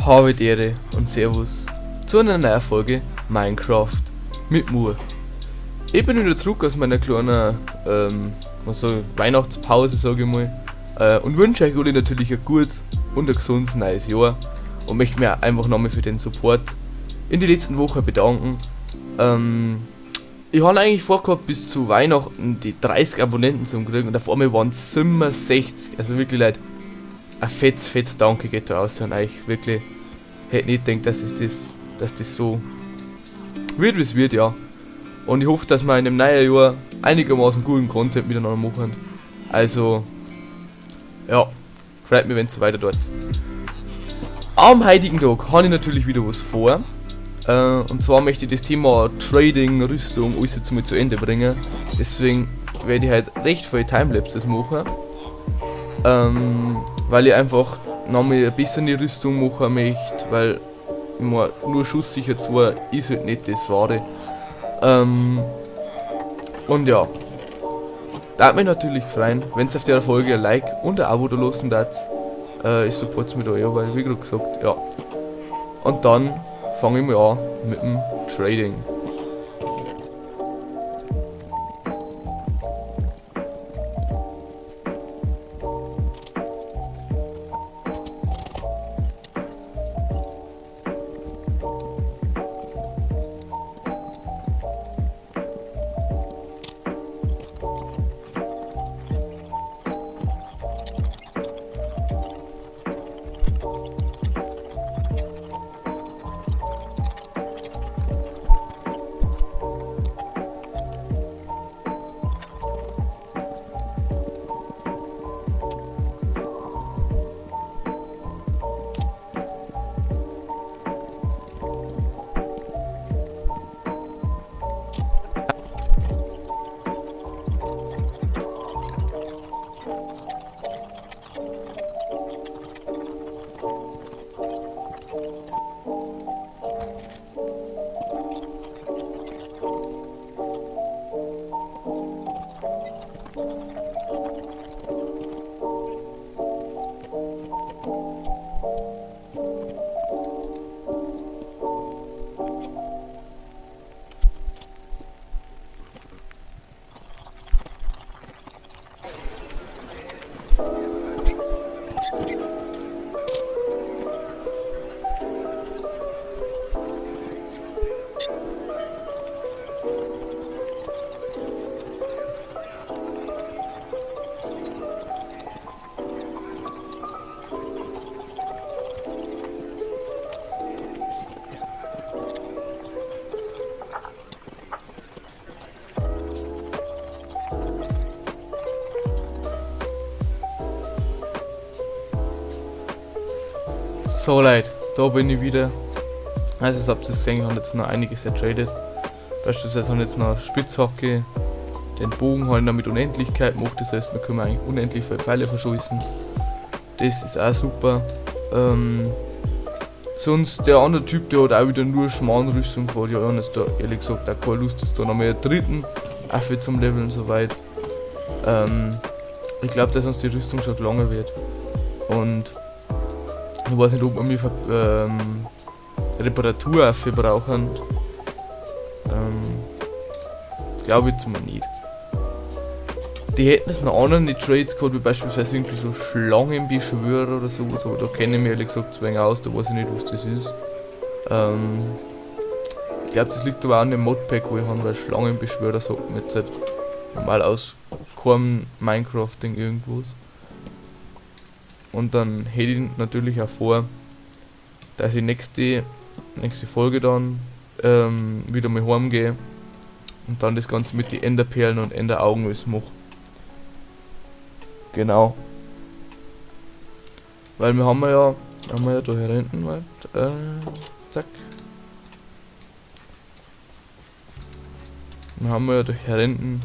Habe die Ehre und Servus zu einer neuen Folge Minecraft mit mir. Ich bin wieder zurück aus meiner kleinen was sag ich, Weihnachtspause, sag ich mal, und wünsche euch alle natürlich ein gutes und ein gesundes neues Jahr und möchte mich einfach nochmal für den Support in die letzten Wochen bedanken. Ich habe eigentlich vorgehabt, bis zu Weihnachten die 30 Abonnenten zu kriegen und auf einmal waren es 67, also wirklich Leute, ein fettes, fettes Danke geht da raus an euch, wirklich. Hätte nicht gedacht, dass das so wird, wie es wird, ja. Und ich hoffe, dass wir in dem neuen Jahr einigermaßen guten Content miteinander machen. Freut mich, wenn's so weiter dort. Am heutigen Tag habe ich natürlich wieder was vor. Und zwar möchte ich das Thema Trading, Rüstung, alles jetzt mal zu Ende bringen. Deswegen werde ich halt recht viele Timelapses machen. Weil ich einfach nochmal ein bisschen die Rüstung machen möchte, weil immer nur schusssicher 2 ist halt nicht das Wahre. Da würde mich natürlich freuen, wenn's auf der Folge ein Like und ein Abo da lassen darf. Ich support's mir da ja, weil wie gerade gesagt, ja. Und dann fange ich mal an mit dem Trading. So Leute, da bin ich wieder. Das habt ihr gesehen, ich habe jetzt noch einiges ertradet. Beispielsweise haben wir jetzt noch Spitzhacke, den Bogen halt noch mit Unendlichkeit gemacht, das heißt, wir können eigentlich unendlich viele Pfeile verschießen. Das ist auch super. Sonst der andere Typ, der hat auch wieder nur Schmarrnrüstung gehabt. Ja, ich hab jetzt da ehrlich gesagt auch keine Lust, dass da noch mehr einen dritten Affe zum Leveln und so weit. Ich glaub, dass uns die Rüstung schon gelangen wird. Und ich weiß nicht, ob wir Reparaturaffe brauchen. Glaub ich jetzt mal nicht. Die hätten es noch anderen Trades gehabt, wie beispielsweise irgendwie so Schlangenbeschwörer oder sowas, aber da kenne ich mich ehrlich gesagt zu wenig aus, da weiß ich nicht, was das ist. Ich glaub, das liegt aber auch an dem Modpack, wo ich habe, weil Schlangenbeschwörer sagt mir jetzt halt normal aus keinem Minecraft-Ding irgendwas. Und dann hätte ich natürlich auch vor, dass ich nächste Folge dann wieder mal heimgehe und dann das Ganze mit den Enderperlen und Enderaugen alles mache. Genau. Weil wir haben ja, haben wir ja da hier hinten, warte, zack. Wir haben ja da hier hinten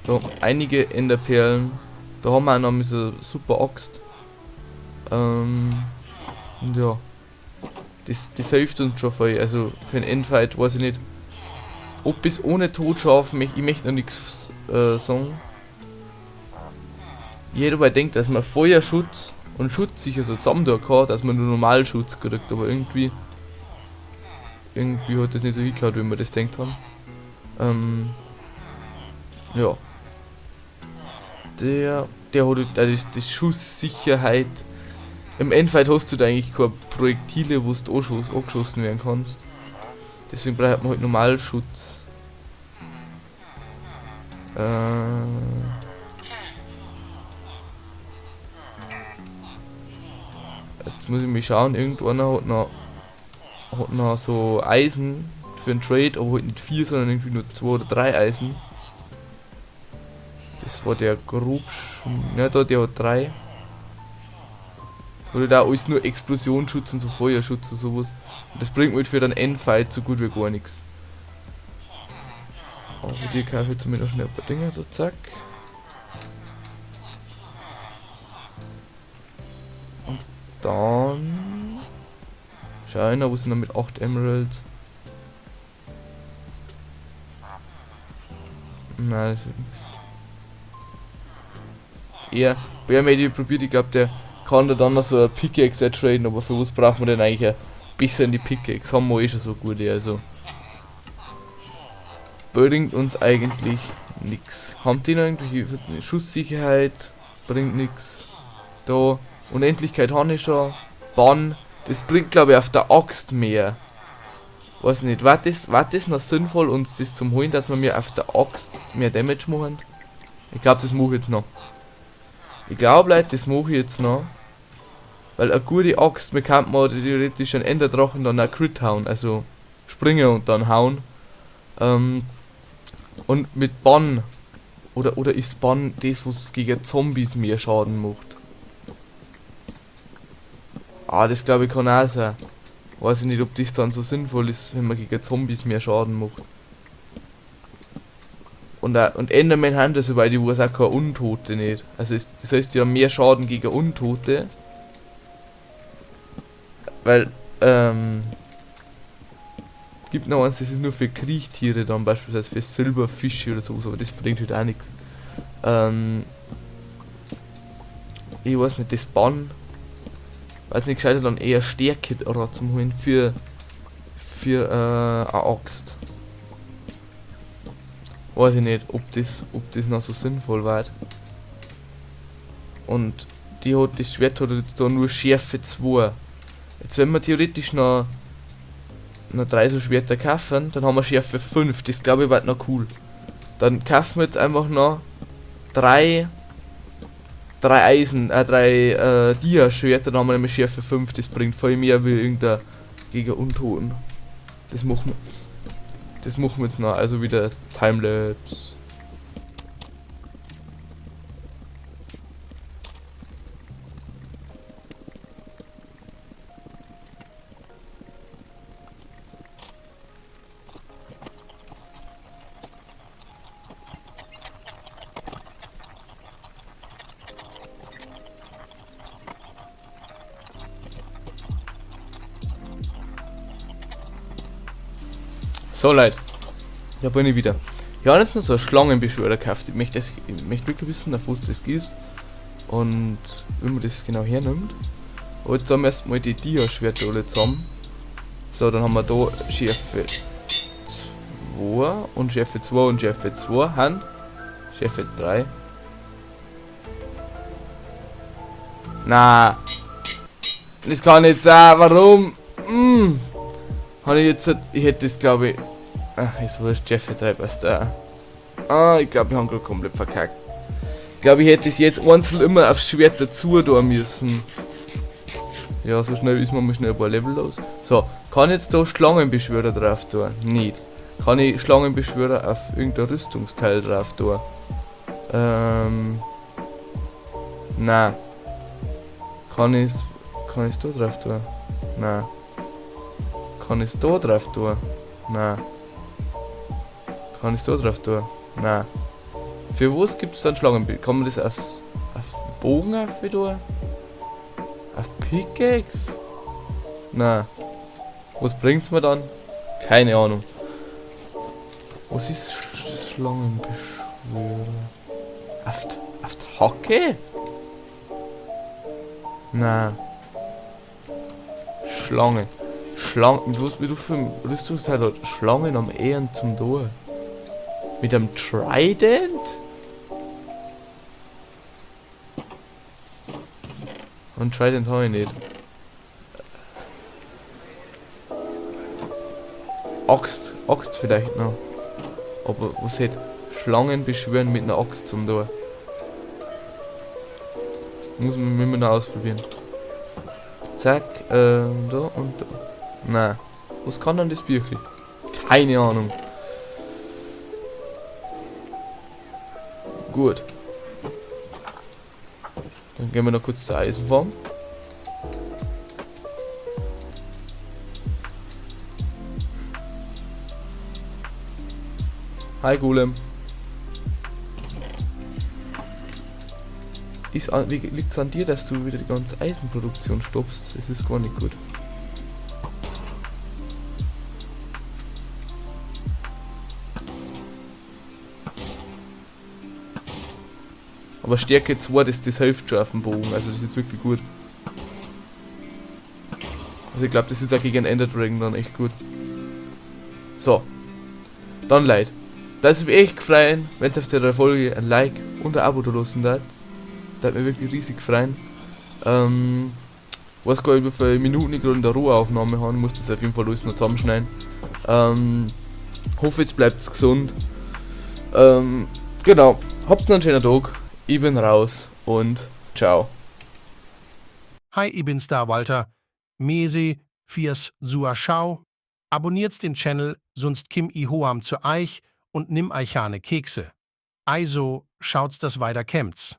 so einige Enderperlen. Da haben wir auch noch so eine super Axt. Und ja. Das hilft uns schon voll. Also für den Endfight weiß ich nicht, ob es ohne Tod schaffen möchte. Ich möchte noch nichts sagen. Jeder, der denkt, dass man Feuerschutz und Schutz sicher so zusammen da kann, dass man nur normal Schutz kriegt, aber irgendwie hat das nicht so hingehört, wie wir das denkt haben. Ja. Der hat das, die Schusssicherheit. Im Endfight hast du da eigentlich keine Projektile, wo du angeschossen werden kannst. Deswegen braucht man halt Normalschutz. Jetzt muss ich mich schauen, irgendeiner hat noch so Eisen für einen Trade, aber halt nicht 4, sondern irgendwie nur 2 oder 3 Eisen. Das war der Grubsch. Ja, da, der hat 3. Oder da alles nur Explosionsschutz und so Feuerschutz und sowas. Und das bringt mir halt für den Endfight so gut wie gar nichts. Aber für die kaufe ich zumindest schnell ein paar Dinger, so zack. Und dann schau ich noch, wo sind noch mit 8 Emeralds? Nein, das wird nichts. Eher, Bärmedi probiert, ich glaub, der kann da dann noch so ein Pickaxe traden, aber für was braucht man denn eigentlich ein bisschen die Pickaxe? Haben wir eh schon so gute, also bringt uns eigentlich nix. Haben die noch irgendwelche Schusssicherheit? Bringt nix. Da, Unendlichkeit habe ich schon. Bann, das bringt glaube ich auf der Axt mehr. Weiß nicht, war das noch sinnvoll, uns das zum holen, dass wir mir auf der Axt mehr Damage machen? Ich glaub, das mache ich jetzt noch. Ich glaub, Leute, das mache ich jetzt noch. Weil eine gute Axt, man kann mal theoretisch einen Enderdrachen dann auch Crit hauen, also springen und dann hauen. Und mit Bann, oder ist Bann das, was gegen Zombies mehr Schaden macht? Ah, das glaube ich kann auch sein. Weiß ich nicht, ob das dann so sinnvoll ist, wenn man gegen Zombies mehr Schaden macht. Und Enderman haben das, soweit ich weiß, auch keine Untote nicht. Also ist, das heißt, die haben mehr Schaden gegen Untote. Weil, gibt noch eins, das ist nur für Kriechtiere dann, beispielsweise für Silberfische oder sowas, aber das bringt halt auch nix. Ich weiß nicht, das Bann, weiß nicht, gescheiter dann eher Stärke oder zum holen für eine Axt. Weiß ich nicht, ob das noch so sinnvoll war. Und das Schwert hat jetzt da nur Schärfe 2. Jetzt wenn wir theoretisch noch 3 so Schwerter kaufen, dann haben wir Schärfe 5. Das glaube ich wird noch cool. Dann kaufen wir jetzt einfach noch drei Eisen, 3 Dia-Schwerter, dann haben wir nämlich Schärfe 5. Das bringt voll mehr wie irgendein gegen Untoten. Das machen wir. Das machen wir jetzt noch, also wieder Timelapse. So Leute, da bin ich wieder. Ich habe jetzt noch so einen Schlangenbeschwörer gekauft. Ich möchte wirklich wissen, auf was das ist und wie man das genau hernimmt. Aber jetzt haben wir erstmal die Dia-Schwerter alle zusammen. So, dann haben wir da Schärfe 2 und Schärfe 2 und Schärfe 2 Hand. Schärfe 3. Na, das kann nicht sein. Warum? Hab ich jetzt, ich hätte das glaube ich. Ach, ist wurscht, Schärfe 3 passt da. Ah, ich glaub, wir haben grad komplett verkackt. Ich glaub, ich hätte es jetzt einzeln immer aufs Schwert dazu tun müssen. Ja, so schnell ist man mal schnell ein paar Level los. So, kann ich jetzt da Schlangenbeschwörer drauf tun? Nicht. Kann ich Schlangenbeschwörer auf irgendein Rüstungsteil drauf tun? Nein. Kann ich's da drauf tun? Nein. Kann ich's da drauf tun? Nein. Kann ich's da drauf tun? Nein. Für was gibt's dann Schlangenbild? Kann man das auf Bogen auf tun? Auf Pickaxe? Nein. Was bringt's mir dann? Keine Ahnung. Was ist Schlangenbeschwörer? Auf die Hacke? Na. Schlange. Schlange. Mit was mit für Rüstungsteil hat Schlangen am eher zum Tor? Mit einem Trident? Und Trident habe ich nicht. Axt. Axt vielleicht noch. Aber was hat Schlangen beschwören mit einer Axt zum Tor? Muss man immer noch ausprobieren. Zack, da und da. Na, was kann dann das Büchli? Keine Ahnung. Gut. Dann gehen wir noch kurz zur Eisenfarm. Hi Golem. Wie liegt's an dir, dass du wieder die ganze Eisenproduktion stoppst? Das ist gar nicht gut. Aber Stärke 2, das hilft schon auf dem Bogen, also das ist wirklich gut. Also ich glaub, das ist auch gegen Ender Dragon dann echt gut. So. Dann Leute. Das ist mich echt gefreut, wenn ihr auf der Folge ein Like und ein Abo da lassen würdet. Das hat mich wirklich riesig gefreut. Weiß gar nicht, wie viele Minuten ich gerade in der Rohaufnahme habe. Ich muss das auf jeden Fall alles noch zusammenschneiden. Hoffe, jetzt bleibt gesund. Genau. Habt noch einen schönen Tag. Ich bin raus und ciao. Hi, ich bin's da, Walter. Mese, fias Zuaschau. Abonniert's den Channel, sonst kim i hoam zu eich und nimm eichane Kekse. Also, schaut's, dass weiter kämmt's.